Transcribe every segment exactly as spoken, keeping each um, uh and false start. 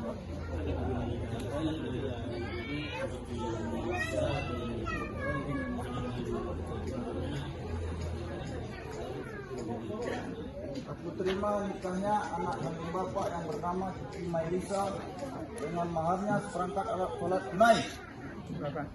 Aku terima nikahnya anak kandung bapak yang bernama Siti Mailisa dengan maharnya seperangkat alat sholat tunai. Silakan.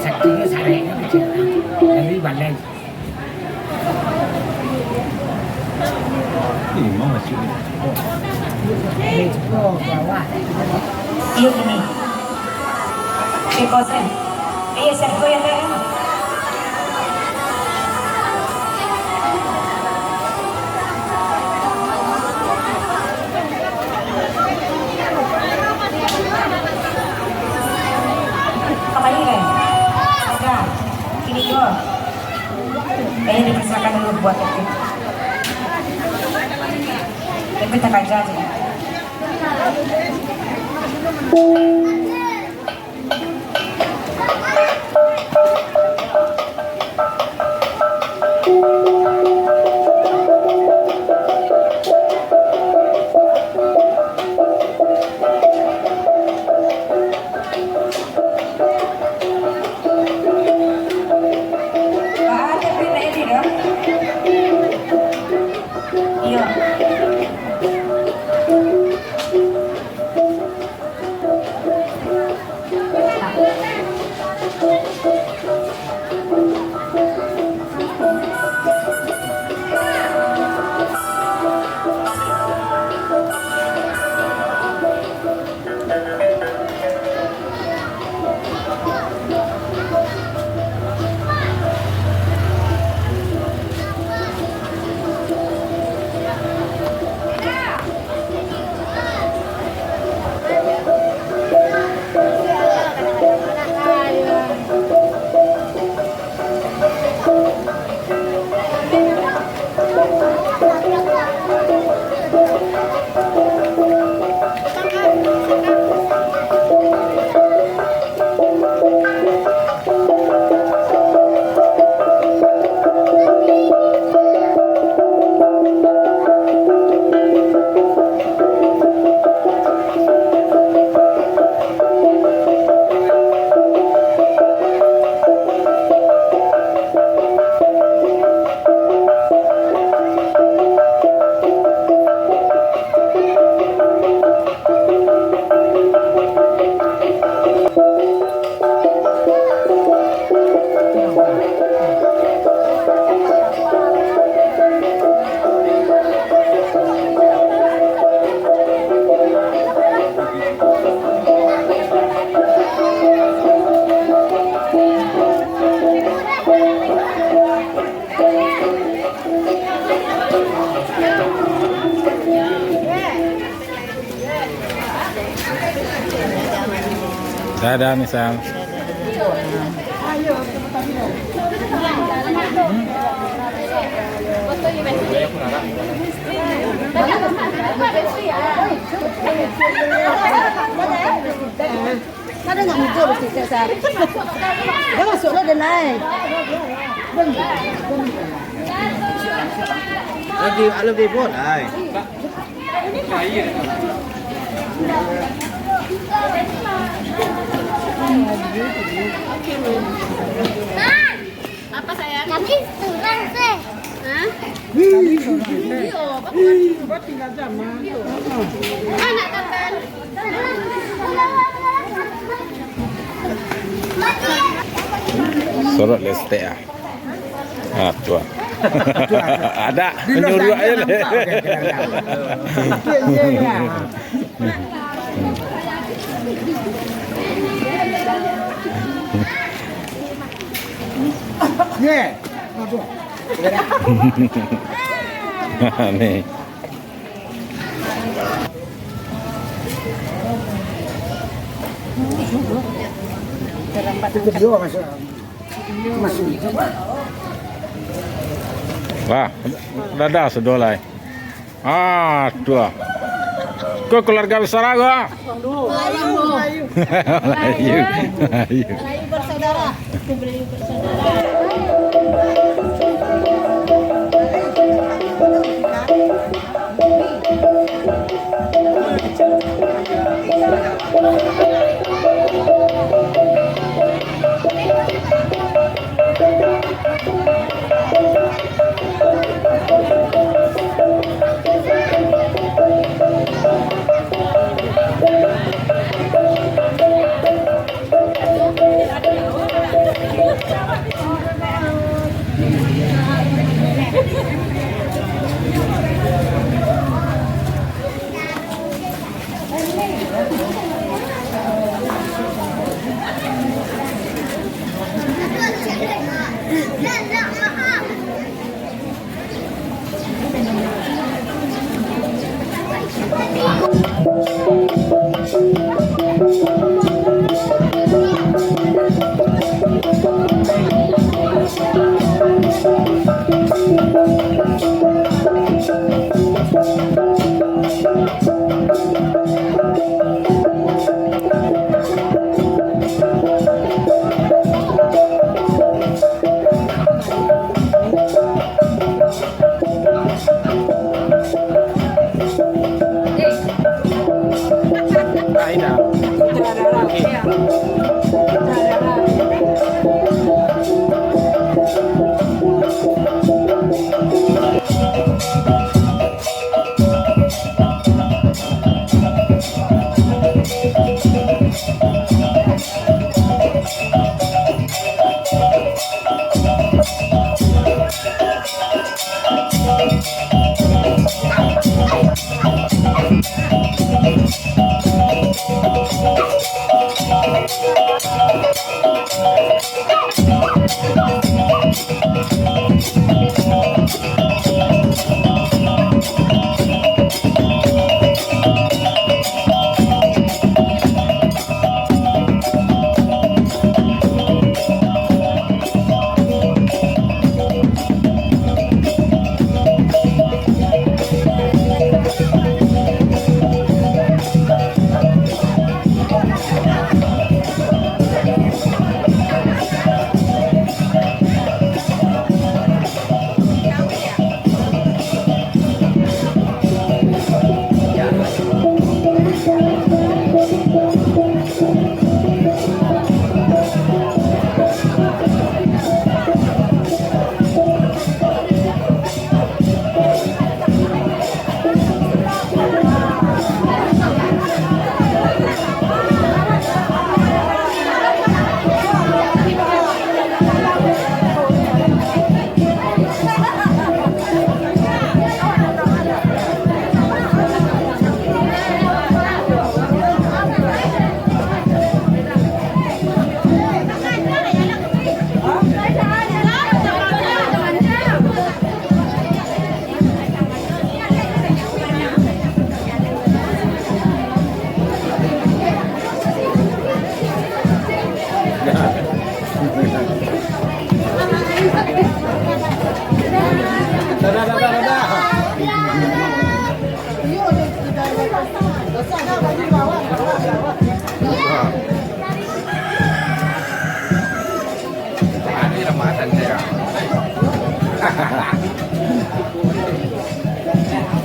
Saktinyo sareknyo kecil, dari balai. Ini mau masuk ni. Iyo, ini. Di kosan. Iyo, siapa yang dah? Kembali, kan? Sudah. Ini dua. Kayaknya dipersilakan dulu buat itu. Tapi tak aja aja. Iyo. Dadah, Misang. Ada nggak muncul di situ, Sa? Dia masuk lah, dia naik. Lagi, lebih boleh. Apa, sayang? Kami surang, seh. Hah? Iyo, apa? Anak tatan. Sorot lestek ah. Ah, tu ah. Ada, menyuruh aja lah. Ni. Terlambat. Itu dia masuk. Masuk itu, Pak. Wah, dadah sudah lai. Ah, tu ah. Ko keluarga besar ko? Melayu. Melayu. Melayu. Melayu bersaudara. Melayu bersaudara.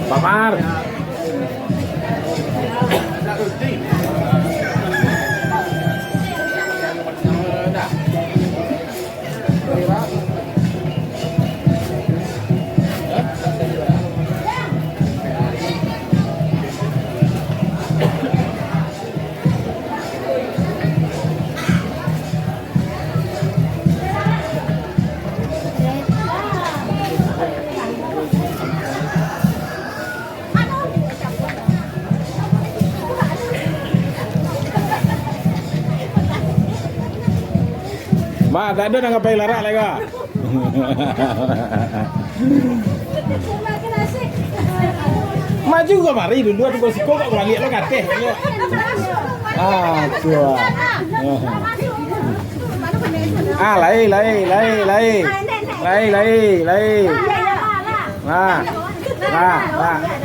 Pak Mar. Mak, tak ado nan ka pai larak lai ko. Maju ka mari dulu, atuh, kau siko kau baliak lo ka ateh. Ah, tu ah. Ah, lai, lai, lai, lai. Lai, lai, lai. Nah, nah, nah.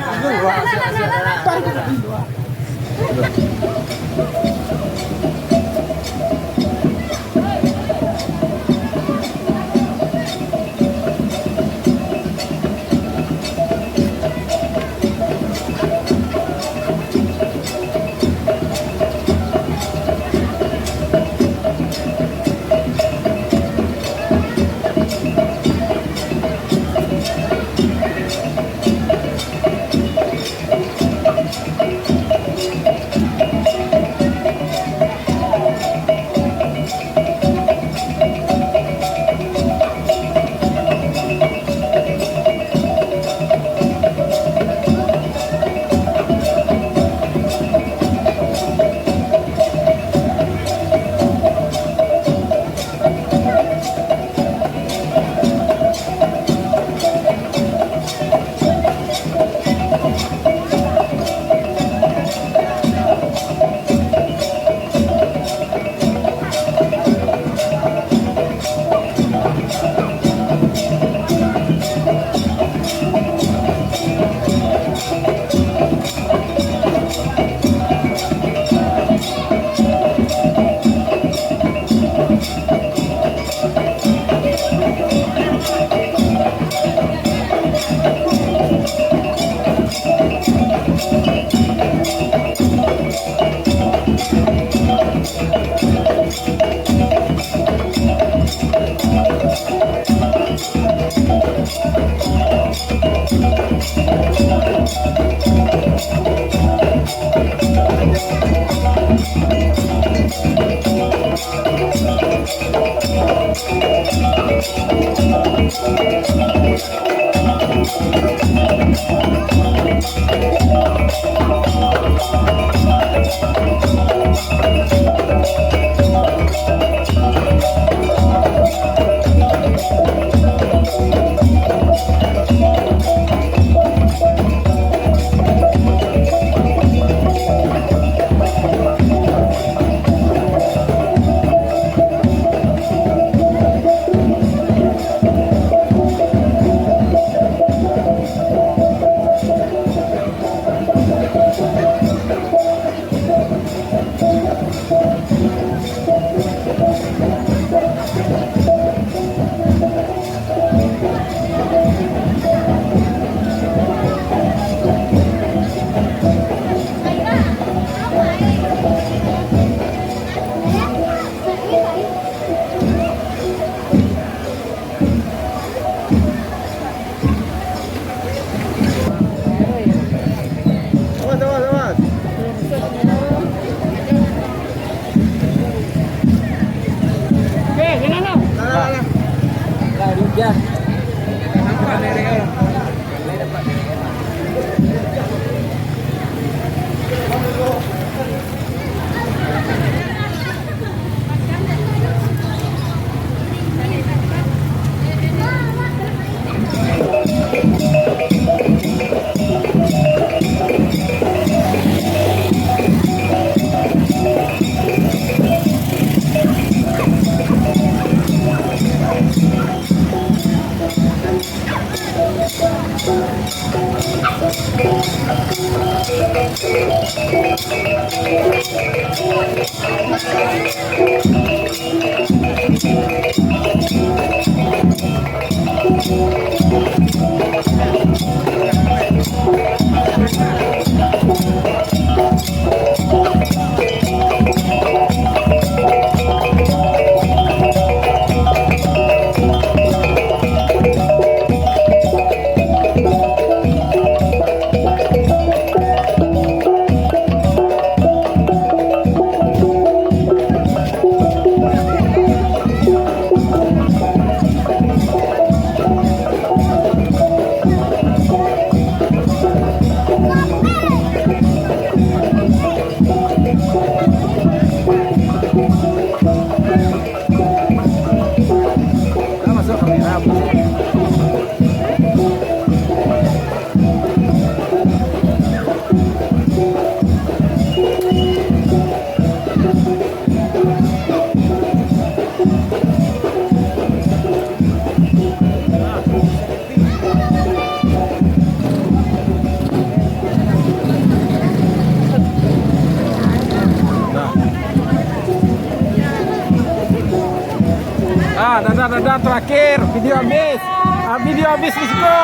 Dadah, dadah, terakhir. Video habis. Ah, video habis di situ.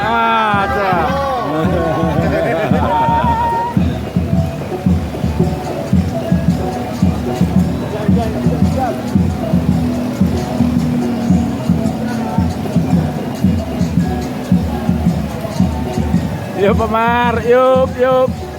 Ah, dah. Yup, Pak Mar. Yup, yup.